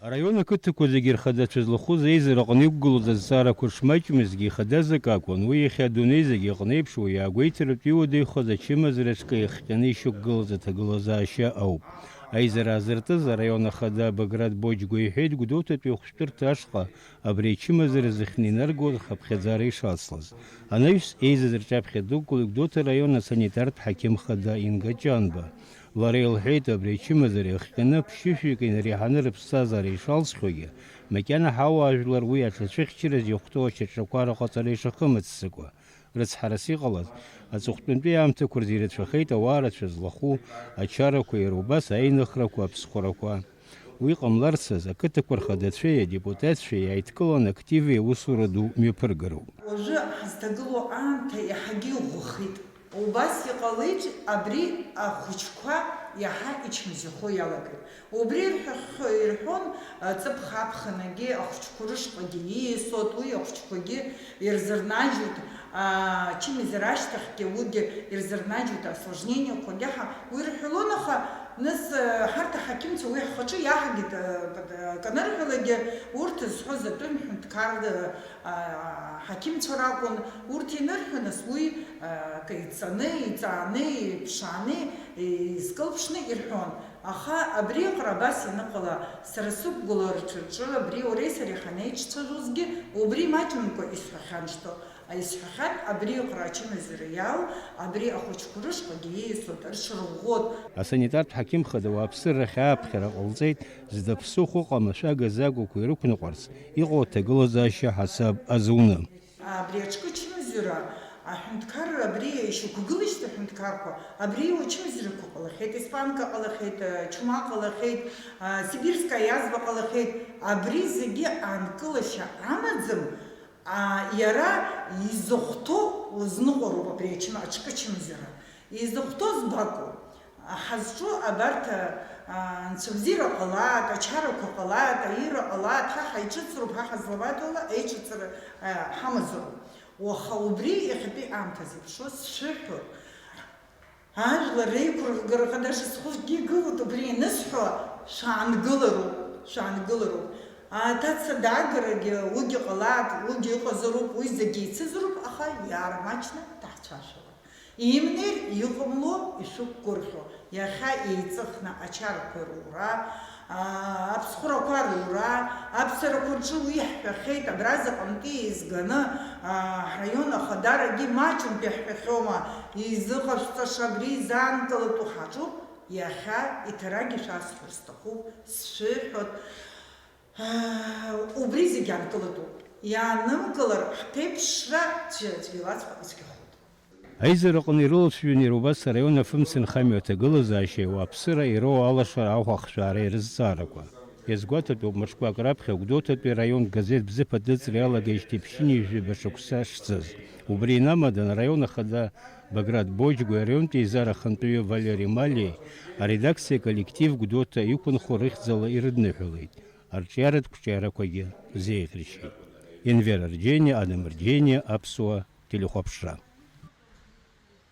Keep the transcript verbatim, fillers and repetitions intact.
Араион ақыҭақәа зегьы рхадацәа злахәыз аизара аҟны иқәгылоз азҵаарақәа шмаҷмызгьы ихадаз акы акәын. Уи иахьа адунеи зегьы иҟны еиԥш уи иаагәеиҭартә иуадаҩхаз ачымазара ҿкы иахҟьаны ишьақәгылаз аҭагылазаашьа ауп. Аизара аазыртыз араион ахада Баграт Боџьгәа иҳәеит, Гәдоуҭатәи ахәшәтәырҭа ашҟа абри ачымазара зыхьны инаргоз рхыԥхьаӡара ишацлаз. Анаҩс еизаз рҿаԥхьа дықәлеит Гәдоуҭа араион асанитартә ҳақьым хада Инга Ҷанба. Лара илҳәеит, абри ачымазара иахҟьаны ԥшьышәҩык инареиҳаны рыԥсҭазаара ишалҵхьоугьы, макьана ҳауаажәлар уи аҽацәыхьчараз иахәҭоу ачаҿақәа рыҟаҵара ишахымыццакуа. Рыцҳарас иҟалаз, аҵыхәтәантәи аамҭақәа рзы ирацәахеит ауаа рацәа злахәу ачарақәа, иара убас аиныхрақәа, аԥсхәрақәа. Уи ҟамларц азы ақыҭақәа рхадацәеи адепутатцәеи иааидкыланы активи аусура ду мҩаԥыргароуп. Уажәы ҳазҭагылоу аамҭа иаҳагьы иӷәӷәахеит. Убас иҟалеит, абри ахәыҷқәа иаҳа ичмазаҩхо иалагеит. Убри ирҳәахьоу, ирҳәон, ҵыԥх аԥхынагьы ахәыҷқәа рышҟагьы ииасуеит, уи ахәыҷқәагьы ирзырнаџьоит, ачымазара ашьҭахьгьы уигьы ирзырнаџьоит, осложнениақәагьы ҳа-, уи рҳәалон, аха нас, ҳарҭ аҳақьымцәа уи ҳхаҿы иаҳагеит, акы анырҳәалакгьы, урҭ зҳәоз атәым ҳәынҭқар, ҳақьымцәа ракәын, урҭ инырҳәо, нас уи, акы иҵаны, иҵааны, иԥшааны, изкылԥшны ирҳәон. Аха абри аҟара абас ианыҟала, сара сықәгыларҭаҿы абри уареи сареи ҳанеиҿцәажәозгьы, убри маҷымкәа исҳәахьан, что, исҳәахьан, абри аҟара ачымазара иалоу, абри ахәыҷқәа рышҟагьы ииасуеит, рҽырӷәӷәоит. Асанитартә ҳақьым хада ауааԥсыра ахь ааԥхьара ҟалҵеит, зда ԥсыхәа ыҟам ашәага закәақәа ирықәныҟәарц, иҟоу аҭагылазаашьа ҳасаб азуны. Абри аҿкы чымазара, аҳәынҭқарра абри ишьақәгылеижьҭеи аҳәынҭқарқәа, абри ачымазарақәа ҟалахьеит, испанка ҟалахьеит, чума ҟалахьеит, сибирская язва ҟалахьеит, абри зегьы аанкылашьа амаӡам, иара изыхәҭоу лызныҟәароуп абри ачым-, аҿкы чымазара. Изыхәҭоу збакәу? Ҳазҿу абарҭ, а, анцәа бзиара ҟалааит, ачарақәа ҟалааит, аира ҟалааит, ҳа ҳаиҿыҵроуп, ҳа ҳазлабатәу ала аиҿыҵра, а, ҳамазароуп. Уаха убри иахьатәи аамҭа зеиԥшроу сшәыҳәоит. Ажәлар реиқәыргара ҟадаша схәыгьы игылоит, убри ианысҳәо, шәаангылароуп, шәаангылароуп. Аҭаца даагарагьы уигьы ҟалааит, уигьы ыҟазароуп, уи зегьы еицызароуп, аха иаармаҷны даҳцәажәалап. Имнеир иҟамло ишәықәгәырӷьо, иахьа еиҵыхны ачарақәа рура, аа, аԥсхәрақәа рура, аԥсарақәа рҿы уи ҳҳәахьеит, абра заҟантәи еизганы, аа, ҳраион ахадарагьы маҷымкәа иаҳҳәахьоума, изыҟашәҵаша абри изаанкылатәу ҳаҿуп, иахьа иҭарагьы шәасҳәар сҭахуп, сшәыҳәоит. Аа, убри зегь аанкылатәуп. Иаанымгылар, ҳԥеиԥшра цәгьа-, цәгьалаҵәҟьа ицәгьахоит. Аизараҟны ирылацәажәон иара убас араион афымца нхамҩа аҭагылазаашьеи ауааԥсыра ироуа алашара ахәахшәаареи рызҵаарақәа. Иазгәаҭатәуп, мышқәак раԥхьа Гәдоуҭатәи араион газеҭ Бзыԥ адәыҵра иалагеижьҭеи ԥшьынҩажәи жәаба шықәса шцаз. Убри инамадан араион ахада Баграт Боџьгәеи араионтәи еизара ахантәаҩы Валери Малиеи аредакциа аколлектив Гәдоуҭа иқәынхо рыхьӡала ирыдныҳәалеит, арҿиаратә қәҿиарақәагьы рзеиӷьаршьеит. Енвер Арџьениа, Адам Арџьениа, Аԥсуа телехәаԥшра.